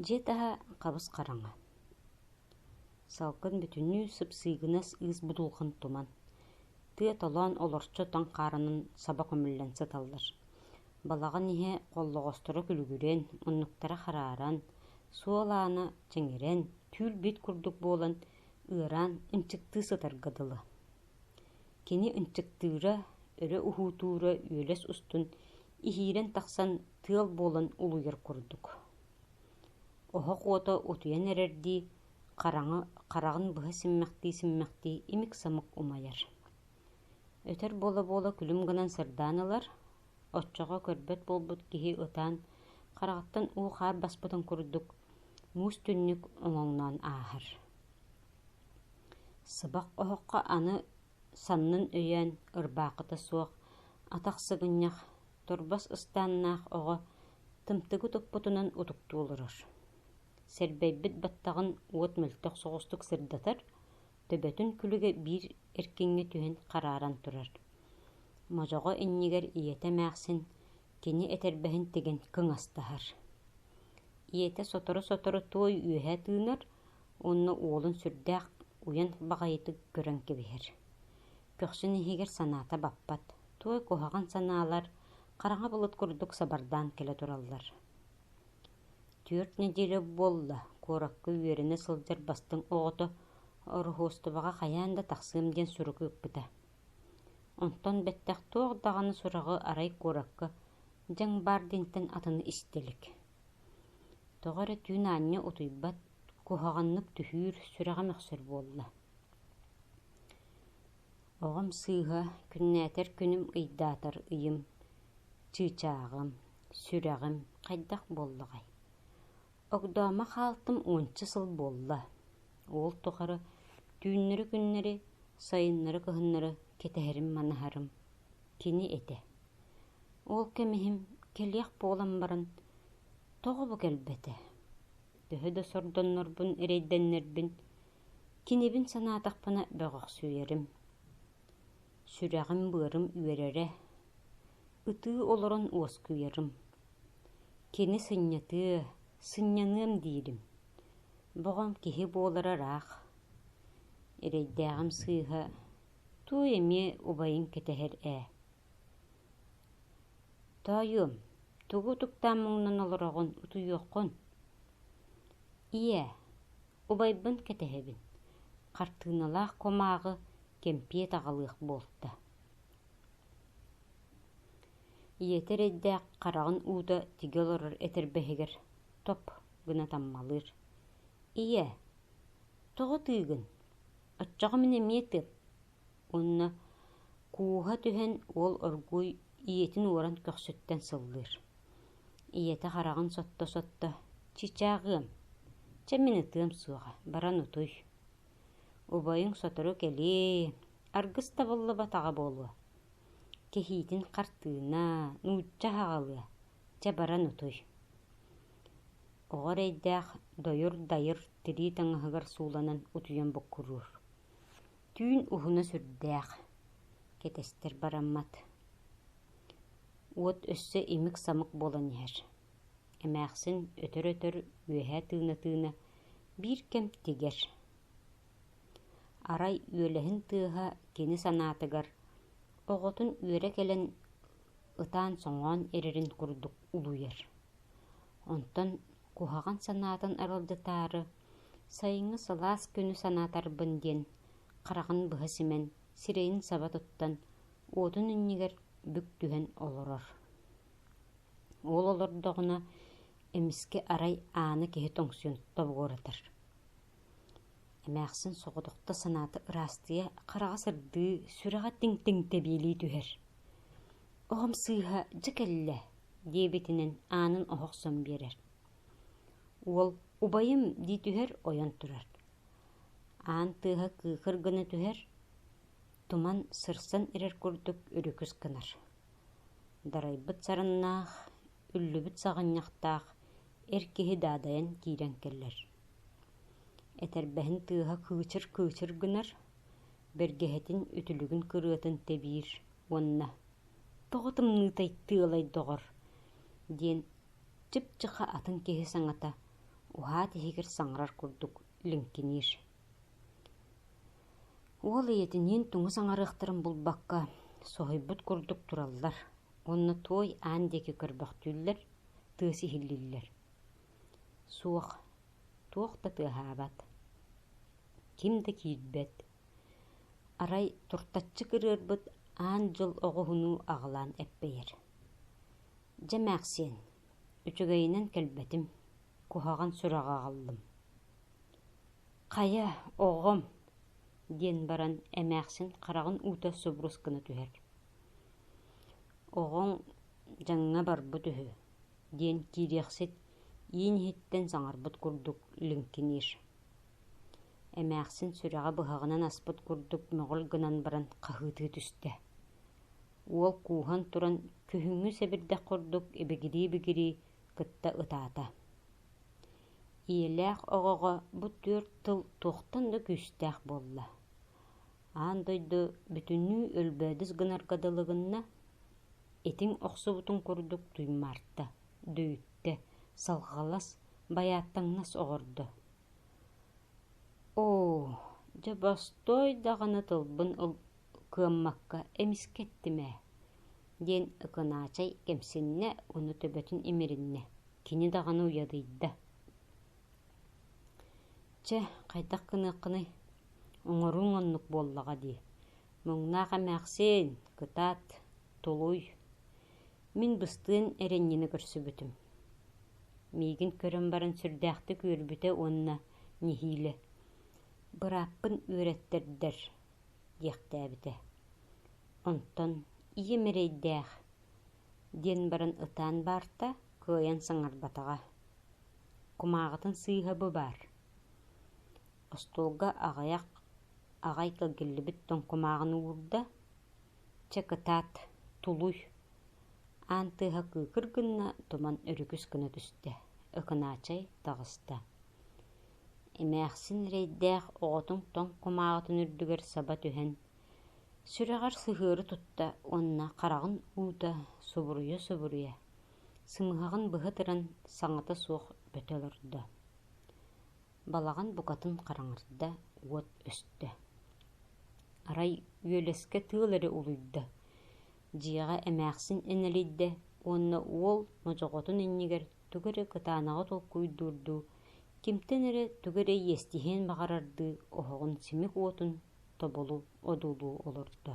Дьиэ таһа хабыс-хараҥа, салгын бүтүннүү сып-сыыгынас ыыс будулҕан туман, тыа толоон олорчу тоҥ хаарынан саба көмүллэн сыталлар. Балаҕан иһэ холлоҕосторо күлүгүрэн, муннуктара харааран, суол аана чэҥирэн, түүл-бит курдук буолан ыараан ынчыктыы сытарга дылы. Кини ынчыктыыра, өрө уһуутуура үөлэс устун иһиирэн тахсан тыал буолан улуйар курдук. Оһох уота утуйан эрэрдии хараҥа хараҕын быһа симмэхтии-симмэхтии имик-самык умайар. Өтөр буола-буола күлүм гынан сырдаан ылар, оччоҕо көрбөт буолбут киһи ытаан хараҕыттан уу-хаар баспытын курдук муус түннүк оҥоҥноон ааһар. Сыбах оһоххо аны саннын өйөөн ырбаахыта суох, атах сыгынньах, торбос ыстааннаах оҕо тымтыгы туппутунан утуктуу олорор. Сэрбэйбит баттаҕын уот мөлтөх соҕустук сырдатар, төбөтүн күлүгэ биир эркиҥҥэ түһэн харааран турар. Модьоҕо иннигэр ийэтэ эмээхсин кини этэрбэһин тигэн кыҥастаһар. Ийэтэ сотору-сотору туой үөһэ тыынар уонна уолун сүрдээх уйан баҕайытык көрөн кэбиһэр. Көхсүн иһигэр санаата баппат, туой куһаҕан санаалар хараҥа былыт курдук сабардаан кэлэ тураллар. Түөрт нэдиэлэ буолла, куоракка үөрэнэ сылдьар бастыҥ оҕото Ороһуостубаҕа хайаан да тахсыам диэн сурук ыыппыта. Онтон бэттэх туох даҕаны сураҕы арай куоракка дьаҥ баар диэнтэн атыны истэ илик. Тоҕо эрэ түүн аанньа утуйбат, куһаҕаннык түһүүр, сүрэҕэ мөхсөр буолла. Оҕом сыыһа, күннээтэр күнүм ыйдаатар ыйым, чыычааҕым, сүрэҕим хайдах буоллаҕай? Огдоомо хаалтым уонча сыл буолла. Ол тухары түүннэри-күннэри, сайыннары-кыһыннары кэтэһэрим-манаһарым кини этэ. Ол кэмиһим кэлиэх буолан баран тоҕо бу кэлбэтэ? Төһө да сордоннорбун, эрэйдэннэрбин, кинибин санаатахпына бөҕөхсүйэрим. Сүрэҕим-быарым үөрэрэ, ытыы олорон уоскуйарым. Кини сынньатыа, сынньаныам диирим. Боҕом киһи буолара ыраах. Эрэйдээҕим сыыһа, туой эмиэ убайын кэтэһэр ээ. Тоойуом, тугу утуктаан муҥунан олороҕун, утуйуоххун? Ийээ, убайбын кэтэһэбин, хартыыналаах кумааҕы кэмпиэт аҕалыах буолта. Ийэтэ эрэйдээх хараҕын уута тигэ олорор этэрбэһигэр топ гына таммалыыр. «Ийээ, тоҕо тыыгын? Оччоҕо мин эмиэ тыам» уонна кууһа түһэн уол оргууй ийэтин уоран көхсүттэн сыллыыр. Ийэтэ хараҕын сотто-сотто «Чычааҕыам, чэ мин ытыам суоҕа, баран утуй. Убайыҥ сотору кэлиэ, аргыс табыллыбатаҕа буолуо. Кэһиитин хартыына, нуучча аһаҕалыа, чэ баран утуй». Оҕо эрэйдээх дойур-дайыр тирии таҥаһыгар сууланан утуйан буккуруур. Түүн уһуна сүрдээх, кэтэстэр бараммат. Уот өссө имик-самык буолан иһэр. Эмээхсин өтөр-өтөр үөһэ тыына-тыына биир кэм тигэр. Арай үөлэһин тыаһа кини санаатыгар оҕотун үөрэ кэлэн ытаан-соҥоон эрэрин курдук улуйар. Онтон куһаҕан санаатын аралдьытаары сайыҥҥы сылаас күнү санаатарбын диэн хараҕын быһа симэн, сирэйин саба туттан, уотун иннигэр бүк түһэн олорор. Ол олордоҕуна эмискэ арай ааны киһи тоҥсуйан тобугуратар. Эмээхсин соҕотохто санаата ыраастыйа, хараҕа сырдыы, сүрэҕэ тиҥ-тиҥ тэбиэлии түһэр. «Оҕом сыыһа дьэ кэллэ» диэбитинэн аанын оһох сон биэрэр. Уол «Убайым» дии түһэр, ойон турар. Аан тыаһа кыыкыр гына түһэр, туман сырсан эрэр курдук өрүкүс гынар. Дарайбыт сарыннаах, үллүбүт саҕынньахтаах эр киһи даадайан киирэн кэлэр. Этэрбэһин тыаһа кыычыр-кыычыр гынар, бэргэһэтин үтүлүгүн кырыатын тэбиир уонна «Тоҕо тымныытай тыалай доҕор» диэн чып-чыха атын киһи саҥата Уһаат иһигэр саҥарар курдук лиҥкиниир. Уол ийэтиниин тугу саҥарыахтарын булбакка, соһуйбут курдук тураллар уонна туой аан диэки көрбөхтүүллэр, тыас иһиллииллэр. Суох, туох да тыаһаабат. Ким да киирбэт. Арай туртаччы кырыарбыт аан дьыл оҕуһунуу аҕылаан эппэйэр. Дьэ эмээхсиэн, үчүгэйинэн кэлбэтим, куһаҕан сураҕы аҕаллым. Хайа, оҕом, диэн баран эмээхсин хараҕын уута субурус гына түһэр. Оҕоҥ дьаҥҥа барбыт үһү, диэн киириэхсит иин иһиттэн саҥарбыт курдук лиҥкиниир. Эмээхсин сүрэҕэ быһаҕынан аспыт курдук мөҕүл гынан баран хаһыытыы түстэ. Уол кууһан туран күһүҥҥү сэбирдэх курдук ибигирии-ибигирии кытта ытаата. Ийэлээх оҕоҕо бу түөрт тыл туохтан да күүстээх буолла. Аан дойду бүтүннүү өлбөөдүс гынарга дылы гынна, этиҥ охсубутун курдук туймаарта, дөйүттэ, салҕалас, байааттаҥнас оҕордо. Оо, дьэ бостой даҕаны тылбын кыаммакка эмискэ эттим ээ диэн Ыкынаачай кэмсиннэ уонна төбөтүн имириннэ, кини даҕаны уйадыйда. Чэ, хайдах гыныаххыный, оҥорууҥ оннук буоллаҕа дии, муҥнаах эмээхсин, кытаат, тулуй. Мин быстыан эрэнньини көрсүбүтүм. Миигин көрөн баран сүрдээхтик үөрбүтэ уонна нэһиилэ «Бырааппын үөрэттэрдэр» диэхтээбитэ. Онтон «Ийэм эрэйдээх» диэн баран ытаан баарта, кыайан саҥарбатаҕа. Кумааҕытын сыыһа бу баар. Остуолга аҕыйах аҕай кэлгиллибит тоҥ кумааҕыны уурда, «Чэ, кытаат, тулуй» Аан тыаһа кыыкыр гынна, туман өрүкүс гына түстэ, Ыкынаачай таҕыста. Эмээхсин эрэйдээх оҕотун тоҥ кумааҕытын үрдүгэр саба түһэн, сүрэҕэр сыһыары тутта уонна хараҕын уута субуруйа-субуруйа, сымыһаҕын быһа ытыран саҥата суох бөтө олордо. Балаҕан букатын хараҥарда, уот өстө. Арай үөлэскэ тыал эрэ улуйда, дьиэҕэ эмээхсин энэлийдэ уонна уол модьоҕотун иннигэр тугу эрэ кытаанаҕы толкуйдуурдуу, кимтэн эрэ тугу эрэ иэстиһиэн баҕарардыы оһоҕун симик уотун тобулу одуулуу олордо.